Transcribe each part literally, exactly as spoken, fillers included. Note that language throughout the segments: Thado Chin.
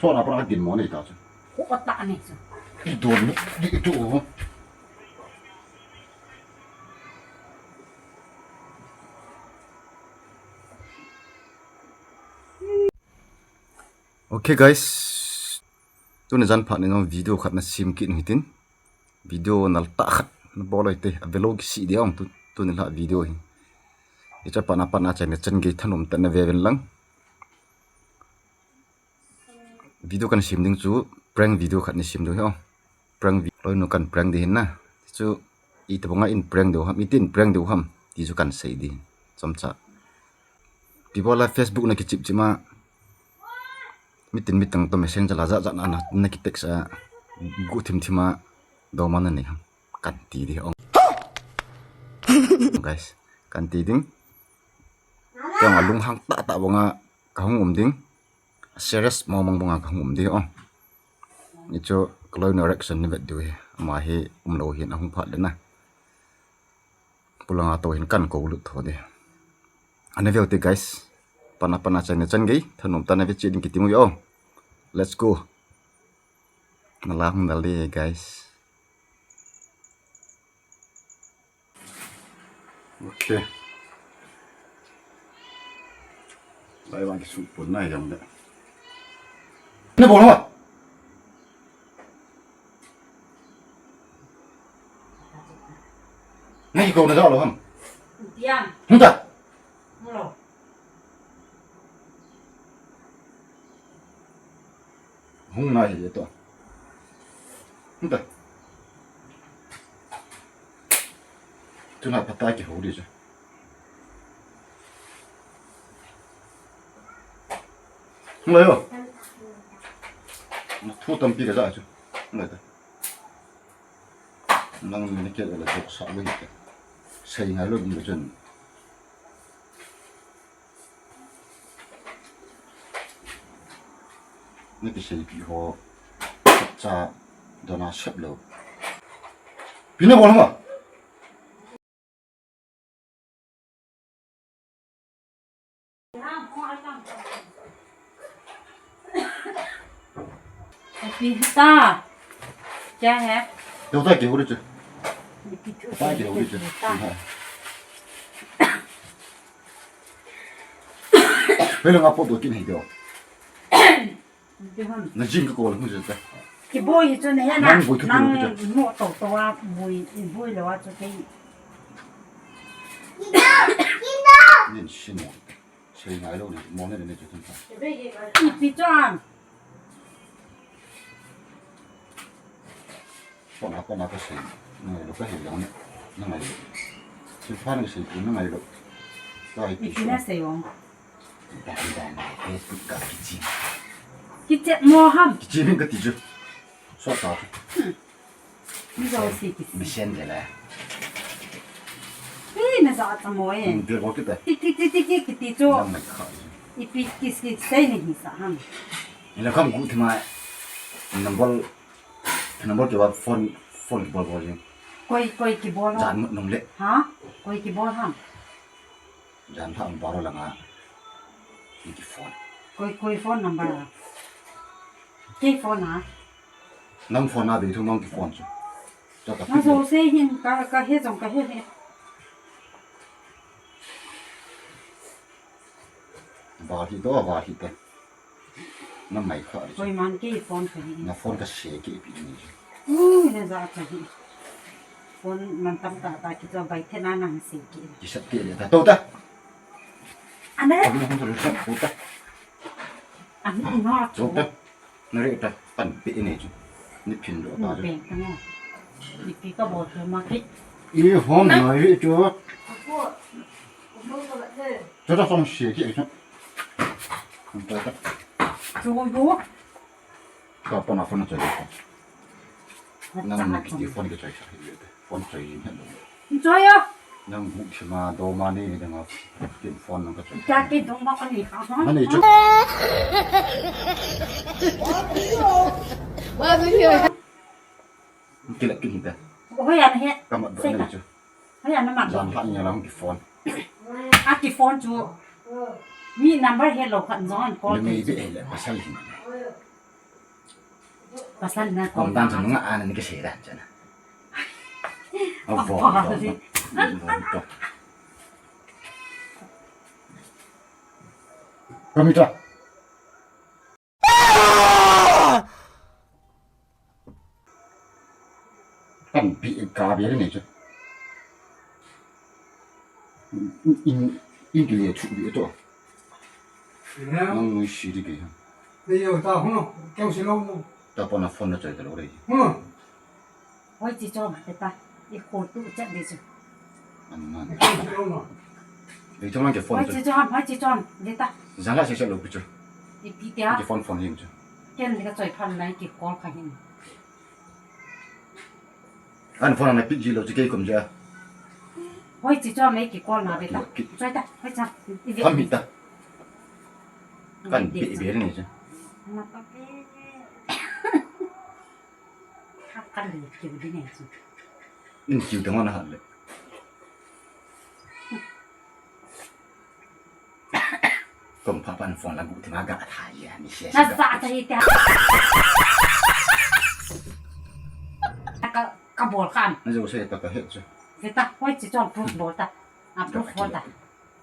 Pona pona ka din mo nei ta chu. Ko ta nei chu. I don ni di tu. Okay guys. Tuni jan phat ni jong video khat na sem kit hitin. Video nal tah khat na bol u hite, a vlog kisih dia ong tu, tuni la video hi. Hiche a pat na pat na chang na chan gei thanom tah na ve ven lang. Video kan sem ding chu prank video khat ni sem diu hi ong. Prank vi-, loinu kan prank ding hin na. Chu itobang a in prank diu ham, itin prank diu ham ti chu kan sei ding. Chomcha. Ipi bol a Facebook na kichip chip ma. Mitin mitang to messenger la jat jat na na, na ki text a. Gu thim thim a. Doma na nei ham. Kan ti ding ong. Guys, kan ti ding. Kei a lunghang tah tah banga ka hung um ding. Serious mong mong banga ka hung um ding ong. Hichu ka loinu reaction ni vet diu hi. Ama hi umlou hin ahung phat le na. Polanga to hin kan kou lut tho ding. Ana veu te guys. Pat na pat na chang na chan gei thanom tah na ve cheh ding kiti mu yo. Let's go. Na la hung dal ding guys. Okay. Lai vang kisu pon na jam de. Na bol ma. Ngai ko na jalo ham. Diam. Hung ta. Hello. Hung na hi to. Hung ta. Tuna pata kihou ding chu. Hung lai o. Thu tampi ka ja chu. Hung lai ta. Nang ni na kile la jok sa lo hi. Sei ngai lo ni chun. Na kisei pi ho cha dona sep lo. Pi na bol ma. Pita. Kya hai? Dou ta ke hori chu. Ta ke hori chu. Hei lo nga po do kin hei do. Na jing ka ko la hung je ta. Kiboi hi chu na he na. Nang boi thu nang kiboi chu. Mo to to a boi, i boi lo a chu kei. Nin sin mo. Sei ngai lo ni, mo ne ne chu tun ta. Ipi chu am. Pona pona ka sei. Ngai lo ka hei lo ne. Na ngai lo. Sin pha na sei pu na ngai lo. Ka ipi chu. Ipi na sei ong. Kiche mo ham. Kiche min kati chu. So ta chu. Mi jo si ki. Mi sen de la. Ni na ja cha mo e. Ti ti ti ti ti ti chu. Ipi ki si sei ni hi sa ham. Ni la kham gu thima. Number, number ke ba phone, phone bol bol jing. Koi, koi kibol ham. Jan nung le. Ha? Koi kibol ham. Jan lha ang baro langa. Ni ki phone. Koi, koi phone number a. Kei phone a. Nang phone a dei thu nang ki phone chu. Cha ka na pi jo se hin ka, ka he jong ka he he. Var hi to, var hi to. Na mai kha. Koi man kei phone ka hi. Na phone ka se kei pi ni. Ui, na ja ka hi. Phone man tam ta ta ki to bai the na nang se kei. Ki sat kei le ta to ta. Ane. Ko na hon to sat ko ta. Ane na to ta. Na re ta pan pe ni chu. Ni phin lo ta chu. Ni pe ta na. Ni pi ka bo ta ma ki. I hon na re chu. Chu ta song se ki chu. Chu du. Ka pa na phone choi. Nang na kiti phone ke choi sa. Phone choi ni. Choi ya. Nang bu thima do ma ni ni dang a. Kin phone nang ka choi. Ka ki dong ma ka ni ha. Ma ni chu. Wa du yo. Kila kin ta. Hoi an he. Ka mat do ni chu. Hoi an mat. Jan pha ni la hung ki phone. A ki phone chu. Mi number he lo khat jong an call. Ni mi be he le pasal hin. Pasal na ko. Kom dan sa nunga ana ni ka sera chana. Avo, avo, avo. Kami ta. Kan bi ka bi ni chu. In, in ki le chu bi to. Nang nui si di ke. Ni yo ta hung, keu si lo mo. Ta pona phone na choi ta lo re. Hung. Hoi chi chom, beta. I khol tu chat di chu. An man. Keu si lo mo. Ei chom ke phone. Hoi chi chom, hoi chi chom, beta. Janga se se lo ku chu. I pi tia. Ke phone phone hin chu. Ken ni ka choi phan nai ki call kha hin. An phone na pick ji lo chu kei kum ja. Hoi chi chom ei ki call na beta. Choi ta, hoi cha. I ve. Phone mi ta. Kan be be ni chu. Na pa pe. Kan le kiu di ne chu. In kiu ta ma na ha le. Kom pha pan phone la gu ti ma ga tha ya ni se. Na sa ta hi ta. Ka, ka bol khan. Na jo se ta ka he chu. Ve ta, hoi chi chom proof bol ta. A proof bol ta.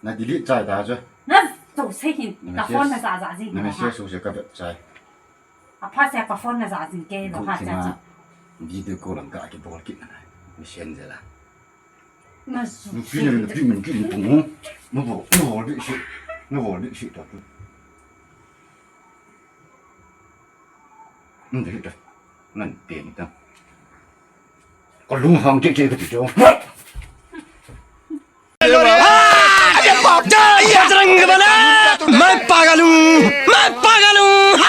Na delete chai ta chu. Na jo se hin. Ka phone na za za jing. Na message so se ka vet chai. A pha se ka phone na za jing ke lo ha cha cha. Video call ang ka ki bol kit na. Messenger la. Na su. Ni pi ni pi ni pi ni pu. Mo bo, mo bo di si. Mo bo di si ta tu. Ni di ta. Nan pe ni ta. Ka lunghang che che ka ti jo. Mai pa ka lung, mai pa ka lung.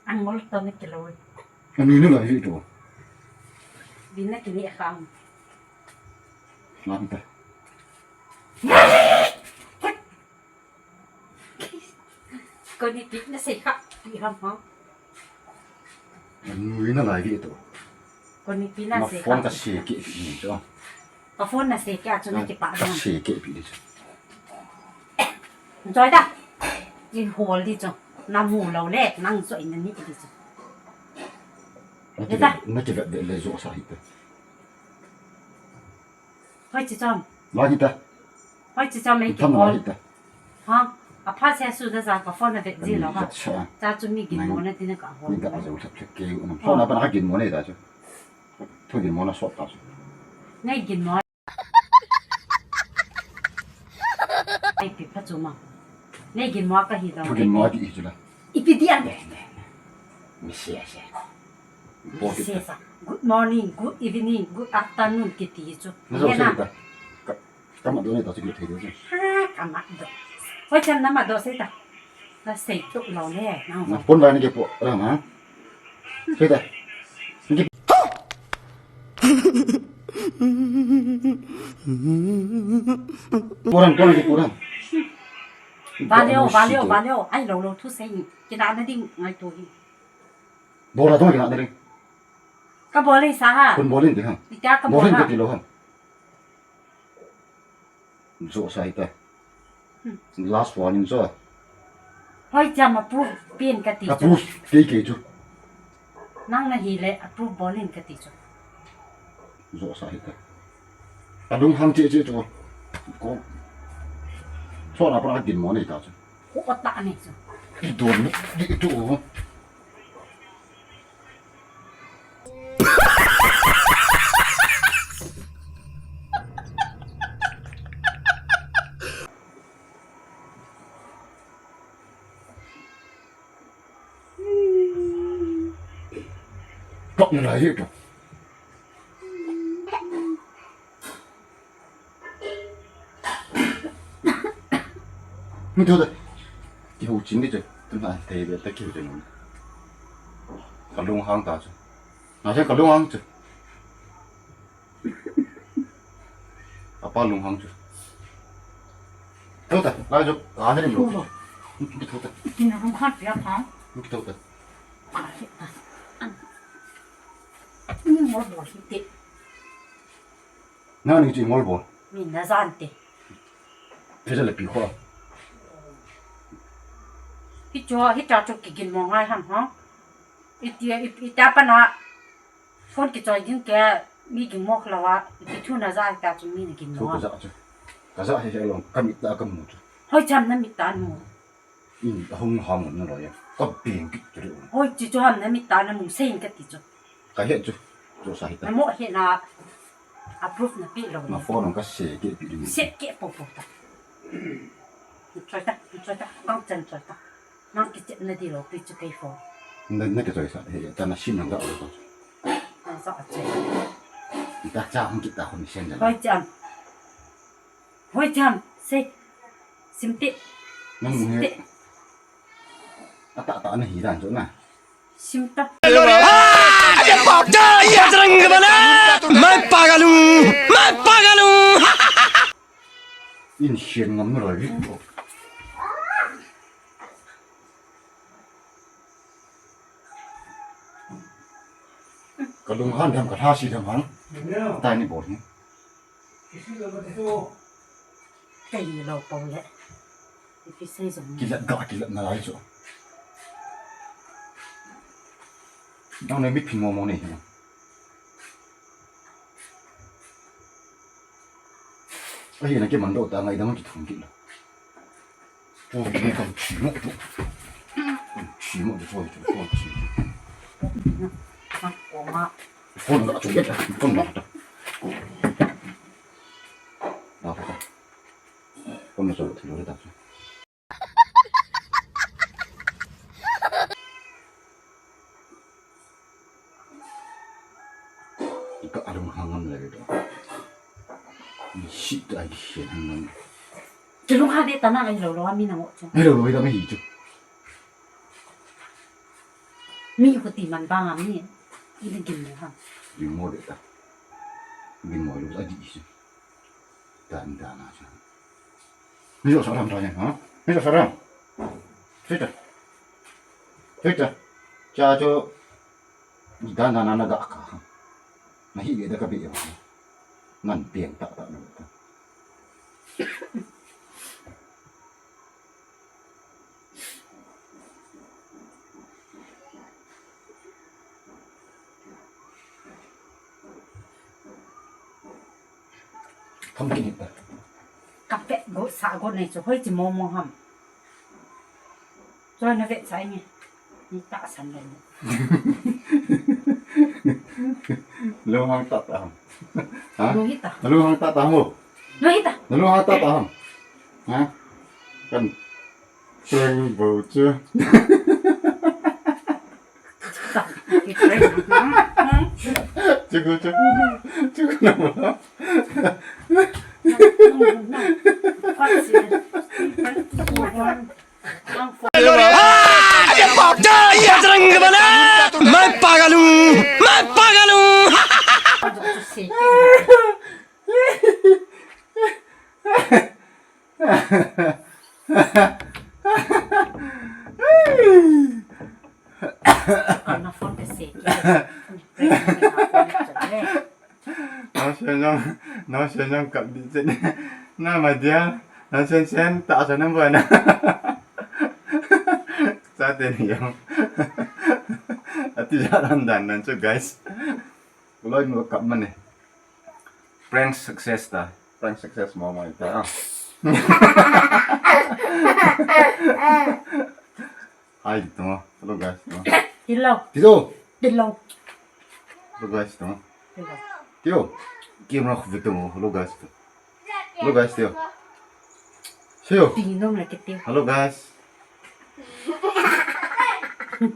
Angol to ni kilo. Ani ni la hi to. Bina kini akam. Mata. Koni pi na sei kha, pi ham ha. Nui na lai di to. Koni pi na sei kha. Phone ka se ke ni to. Ka phone na se ke a chu na ki pa. Ka se ke pi di chu. Choi da. I hol di chu. Na mu lo le, nang choi na ni di chu. Na ki vet, na ki vet le jo sa hi te. Hoi chi chom. La kita. Hoi chi chom ei ki call. Ha, a pha se su da za ka phone na ve ji lo ha. Cha chu mi ginmo na ti na ka ho. Ni da a jo thap thap ke u na. Phone na pa na ka ginmo ne da chu. Thu ginmo na sot ta chu. Nei ginmo. Ai pi pha chu ma. Nei ginmo ka hi da. Thu ginmo ti hi chu la. Ipi dia. Mi se se. Good morning, good evening, good afternoon kiti chu. Na jo se ta. Ka, ka ma do ne ta chu ki thei de chu. Ha, ka ma do. Hoi chan na ma do se ta. Na sei tu lo le, na. Na pon ba ni ke po ra ma. Se ta. Ni ke. Poran, poran, poran. Valeu, valeu, valeu. Ai lo lo thu sei. Kina na ding ngai tu hi. Bora dong kina na ding. Ka bol le sa ha. Kun bol in ding ha. Ita ka bol in ha. Ka ti lo ha. Jo sa ita. Last warning jo. Hoi cha ma proof pen ka ti chu. Proof ke ke chu. Nang na hi le a proof bol in ka ti chu. Jo sa ita. A lunghang che che chu. Ko. Cho na pa na ginmo nei ta chu. Ko ta nei chu. I don di tu. Kap na lai to. Ni to da. Ki hu chin ni che. Tun ha thei be ta ki hu chin. Ka lunghang ta chu. Na che ka lunghang chu. Apa lunghang chu. Tho ta, lai jo, ka ne rim lo. Ki tho ta. Ki na hung khat pia pha. Ki tho ta. Ni mo bo si te. Na ni chi mo bo. Ni na jan te. Phe le pi kho. Hi cho, hi ta cho ki kin mo ngai ham ha. Iti, iti, ita pana phone kichoi ding ke, mi gingmo lou a, iti thu naja ta chu mi nagingmo. Chu kaja chu. Kaja he he lou, kamit a kamu chu. Hoicham namit a namu? In ahung ham nalou ya. Kabeng kit chu. Hoiche chu ham namit a namu, seiyin kati chu. Kahe chu. Chu sa hita. Namo hena, approve napeh lou. Na phone kasei kit pi ding. Sei kit popo ta. Choi ta, choi ta, kang chan choi ta. Nang kichep nadi lou, pi chu kei phone. Na, nakichoi sa, he, ta nasim nang ga lou. Naja a choi. Ita cha hung kita hung sen ja. Hoicham. Hoicham, sei. Simte. Nang mu he. Simte. Ata ta nahi dan chu na. Simta. मैं पागल हूँ, मैं पागल हूँ। In sian ngam na loi. Ka lunghan dem, ka lhasi dem han. Tani bol ni. Kei lou pau le. Ipi sei jong. Kilat ga, kilat nalai chu. Nang nei mi phin mo mo nei. Ahi na ke man do ta ngai dam ki thum ki la. Chu ki ni kam chi mo chu. Chi mo chu chu chu chi. Ko ma. Phone la chu ke ta, phone la ta. La ta. Phone la chu thilo ta. Ka alung hang ngam le do. Ni si ta ai si hang ngam. Chu lung ha de ta na ai lo lo mi na mo chu. Ai lo lo da mi hi chu. Mi hu ti man ba ngam ni. I le gin le ha. Gin mo de ta. Gin mo lo a di si. Dan dan a chu. Ni jo sa ram ta ni ha? Ni jo sa ram. Sita. Sita. Cha cho. Ni dan dan na ga ka. Na hi ge da ka bi yo. Nan piang ta ta na ta. Thom kini ta. Ka pet go sa go nei chu hoi chi mo mo ham. Choi na vet sai ni. Ni ta san le ni. Lo hang ta ta ham. Ha? Lo hi ta. Lo hang ta ta ham. Lo hi ta. Lo hang ta ta ham. Ha? Kan Seng bau chu. Chuku, chuku, chuku na mo. मैं पागल हूँ, मैं पागल हूँ। Nang sen jong, nang sen jong kap di chen. Na ma dia, nang sen sen ta sa nang ba na. Sa te ni jong. Ati ja dan dan nan chu guys. Loi nu kap mane. Prank success ta. Prank success mo mo ta. Hi, to. Hello guys. To. Hello. Hello. Hello. Hello guys, to. Hello. Tio. Camera khu to. Hello guys. To. Hello guys, tio. Tio. Ti nom le ke tio. Hello guys.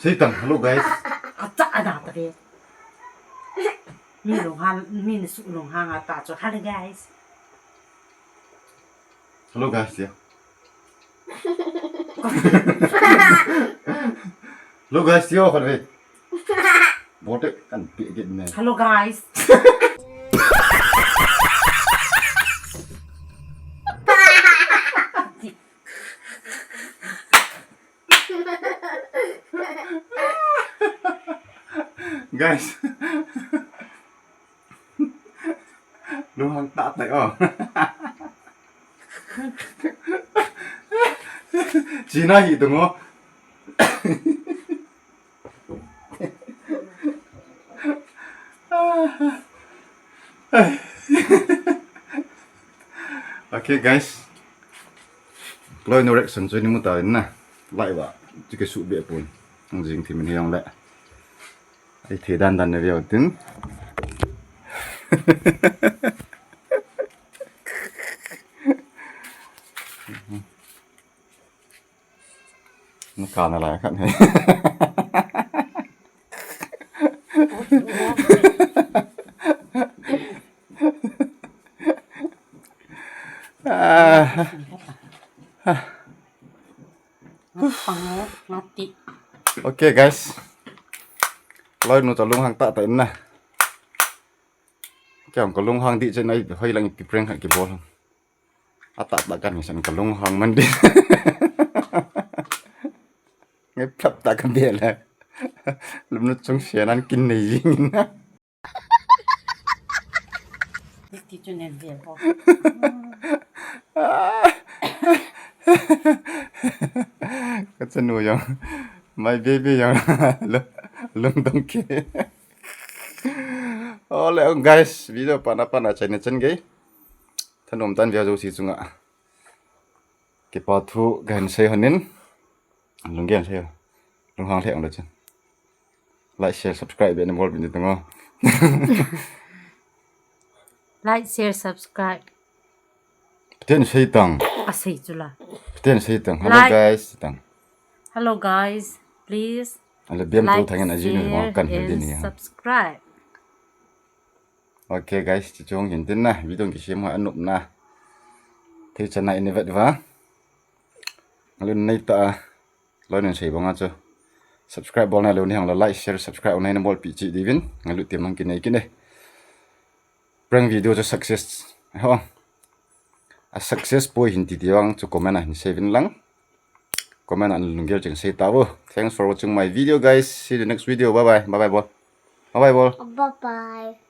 Seitan, hello guys. Acha ada ta be. Mi lung ha, mi ni su lung ha nga ta cho. Hello guys. Hello guys, tio. Hello guys, tio, khat ve. Bote kan pi git ne. Hello guys. Guys. Lu hang ta tai o. China hi tung o. Okay, guys. Loi nu reaction chu nei mu tauvin na. Lai va. Chu kei su be pun. Ang jing thi min hiong le. Ai thi dan dan na veu tin. Nó cò này là khát hay. Ok guys. Loi nu ta lung hang ta ta in na. Kei ang ka lung hang di chen ai hoi lang ki prank khat ki bol. Ata ta kan san ka lung hang man di. Ngai plap ta ka bel. Lum nu chung sia nan kin nei jing na. Ti chu nen ve ho. Ka chanu jong. My baby jong. Lung dong ke. Ole guys, video pana pana chai na chen gei. Thanom tan via jouse chunga. Kipa thu kahin sei honin. Lunggel sei. Lunghang lheh ang lo chun. Like, share, subscribe, bell bol bin tang o. Like, share, subscribe. Pathen sei tang. Ka sei chu la. Pathen sei tang. Hello guys tang. Hello guys, please. Ale biam to thangin ajinu kan hel din ni. Subscribe. Ok guys, chi chung hin tin na, video ki sim ha anup na. Thei chana ini vet va. Ngalu nei ta. Loi nun sei banga chu. Subscribe bol na lo ni hang la like, share, subscribe nei na bol pi chi divin. Ngalu ti mang ki nei ki nei. Prank video chu success. Ho. A success poi hin ti ti vang chu comment a hin sei vin lang. Comment a lunggel ching sei ta vo. Thanks for watching my video guys. See you in the next video. Bye bye. Bye bye bol. Bye bye bol. Bye bye.